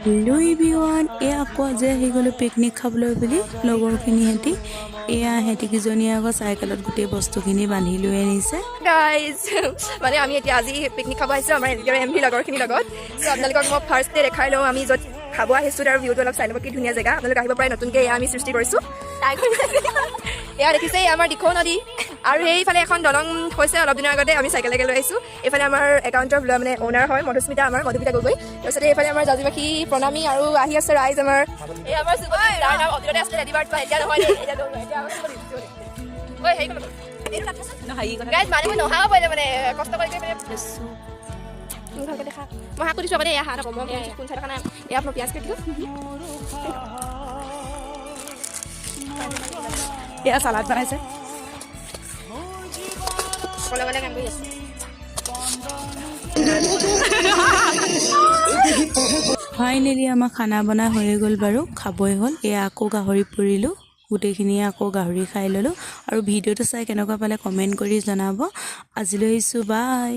Hello' everyone, এয়া আকৌ আজি আহি গ'লোঁ পিকনিক খাবলৈ বুলি লগৰখিনি সিহঁতি। এয়া সিহঁতিকেইজনীয়ে আকৌ চাইকেলত গোটেই বস্তুখিনি বান্ধি লৈ আনিছে। গাইজ, মানে আমি এতিয়া আজি পিকনিক খাব আহিছোঁ আমাৰ এম ভি লগৰখিনিৰ লগত। চ' আপোনালোকক মই ফাৰ্ষ্টে দেখাই লওঁ, আমি য'ত খাব আহিছোঁ তাৰ ভিউটো অলপ চাই ল'ব। কি ধুনীয়া জেগা, আপোনালোক আহিব পাৰে। নতুনকৈ এয়া আমি সৃষ্টি কৰিছোঁ। এয়া দেখিছে, এয়া আমাৰ দিখৌ নদী আৰু সেইফালে এখন দলং হৈছে অলপ দিনৰ আগতে, আমি চাইকেলেকে লৈ আহিছোঁ। এইফালে আমাৰ একাউণ্টৰ মানে অ'নাৰ হয় মধুস্মিতা, আমাৰ মধুমিতা গগৈ। তাৰপিছতে এইফালে আমাৰ জাজিবাসী প্ৰণামী আৰু আহি আছে ৰাইজ আমাৰ। এই আমাৰ সুবদীপ, তাৰ নাম অতীততে আছিলে লেডী বাৰ্ড, এতিয়া নহয় দেই, এতিয়া নহয়, এতিয়া আমাৰ সুবদীপ, সুবদীপ। ঐ, হেৰি কৰিব। গাইজ, মানুহবোৰ নহাও পাৰিলে মানে কষ্ট কৰি কৰি মানে তুমি ভালকে দেখা। মই শাক দিছোঁ আকৌ দেই, এয়া হাত আকৌ মই কোন চাই থকা নাই। এয়া মই পিঁয়াজ কাটিলোঁ। এয়া চালাড বনাইছে। অকলে অকলে কাম কৰি আছোঁ। ফাইনেলি আমাৰ খানা বনাই হৈয়ে গ'ল বাৰু, খাবই হ'ল। এয়া আকৌ গাহৰি পুৰিলোঁ, গোটেইখিনিয়ে আকৌ গাহৰি খাই ল'লোঁ। আৰু ভিডিঅ'টো চাই কেনেকুৱা পালে কমেণ্ট কৰি জনাব। আজিলৈ আহিছোঁ, বাই।